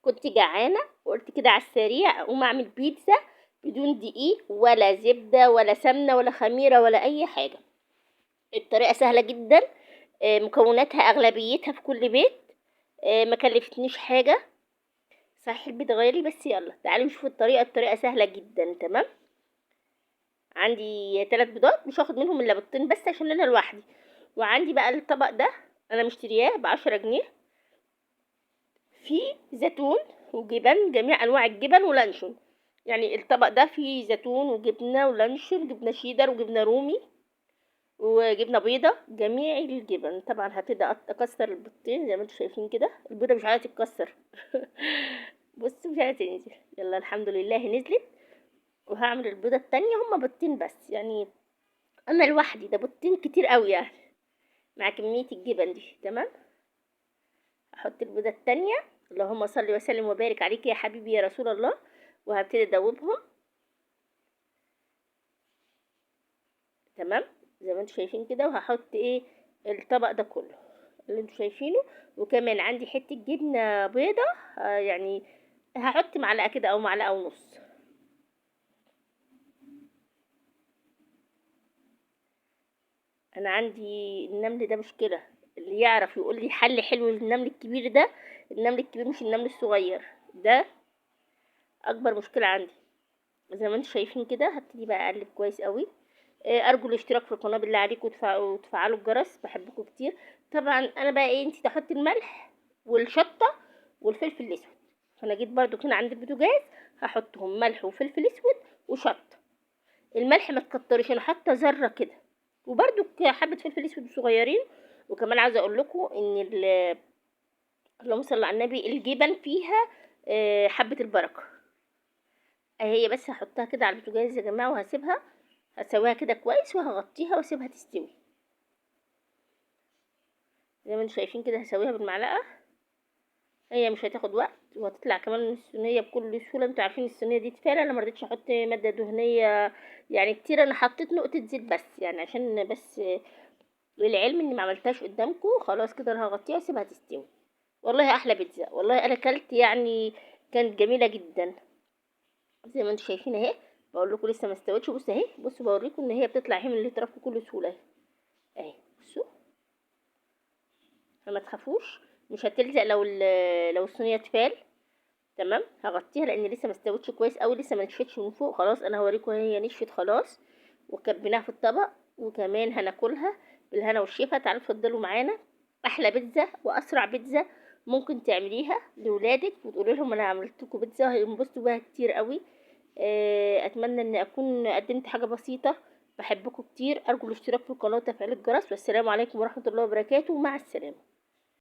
كنت جعانة وقلت كده على السريع اقوم اعمل بيتزا بدون دقيق ولا زبدة ولا سمنه ولا خميره ولا اي حاجة. الطريقة سهلة جدا، مكوناتها اغلبيتها في كل بيت، ما كلفتنيش حاجة. صحيح البيت غالي بس يلا تعالوا نشوف الطريقة. الطريقة سهلة جدا. تمام، عندي 3 بيضات مش هاخد منهم الا بيضتين بس عشان انا لوحدي. وعندي بقى الطبق ده انا مشترياه ب10 جنيه، فيه زيتون وجبن، جميع انواع الجبن ولانشون. يعني الطبق ده فيه زيتون وجبنه ولانشون، جبنه شيدر وجبنه رومي وجبنه بيضة، جميع الجبن. طبعا هبتدي اكسر البيضتين زي ما انتم شايفين كده، البيضة مش عايزه تتكسر. بصوا مش عايزه تنزل، يلا الحمد لله نزلت. وهعمل البيضة التانية، هما بيضتين بس يعني انا لوحدي، ده بيضتين كتير قوي يعني مع كمية الجبن دي. تمام، احط البيضة التانية. اللهم صل وسلم وبارك عليك يا حبيبي يا رسول الله. وهبتدي ادوبهم. تمام زي ما انتم شايفين كده. وهحط ايه الطبق ده كله اللي انتم شايفينه. وكمان عندي حتة جبنه بيضة، يعني هحط معلقه كده او معلقه ونص. انا عندي النمل ده مشكلة، اللي يعرف يقول لي حل حلو للنمل الكبير ده. النمل الكبير مش النمل الصغير ده، اكبر مشكلة عندي. زي ما انتم شايفين كده هبتدي بقى اقلب كويس قوي. ارجو الاشتراك في القناة بالله عليكم، وتفعلوا الجرس، بحبكم كتير. طبعا انا بقى ايه، انتي تحطي الملح والشطه والفلفل الاسود. فانا جيت برضو كده عند البوتاجاز هحطهم ملح وفلفل اسود وشطه. الملح ما تكتريش، انا حاطه ذره كده، وبرضو حبه فلفل اسود صغيرين. وكمان عايزه اقول لكم ان اللهم صل على النبي، الجبن فيها حبه البركة اهي. بس هحطها كده على البوتاجاز يا جماعة، وهسيبها هسويها كده كويس، وهغطيها واسيبها تستوي زي ما انتم شايفين كده. هسويها بالمعلقه، هي مش هتاخد وقت، وهتطلع كمان من الصينية بكل سهولة. انتوا عارفين الصينية دي تفال، انا ما رضيتش احط مادة دهنية يعني كتير، انا حطيت نقطة زيت بس يعني عشان بس للعلم اني ما عملتهاش قدامكم. خلاص كده انا هغطيها واسيبها تستوي. والله احلى بيتزا، والله انا اكلت يعني كانت جميلة جدا زي ما انتم شايفين اهي. بقول لكم لسه ما استوتش، بصوا اهي، بصوا بوريكم ان هي بتطلع اهي من الاطراف بكل سهولة اهي اهي. بصوا فما تخافوش، مش هتلزق لو الصينية تفال. تمام، هغطيها لان لسه ما استوتش كويس قوي، لسه ما نشفتش من فوق. خلاص انا هوريكم هي نشفت خلاص، وكبيناها في الطبق، وكمان هناكلها بالهنا والشفا. تعالوا اتفضلوا معانا، احلى بيتزا واسرع بيتزا ممكن تعمليها لولادك وتقولي لهم انا عملت لكم بيتزا، هينبسطوا بيها كتير قوي. اتمنى ان اكون قدمت حاجة بسيطة. بحبكم كتير، ارجو الاشتراك في القناة وتفعيل الجرس، والسلام عليكم ورحمة الله وبركاته، مع السلامة.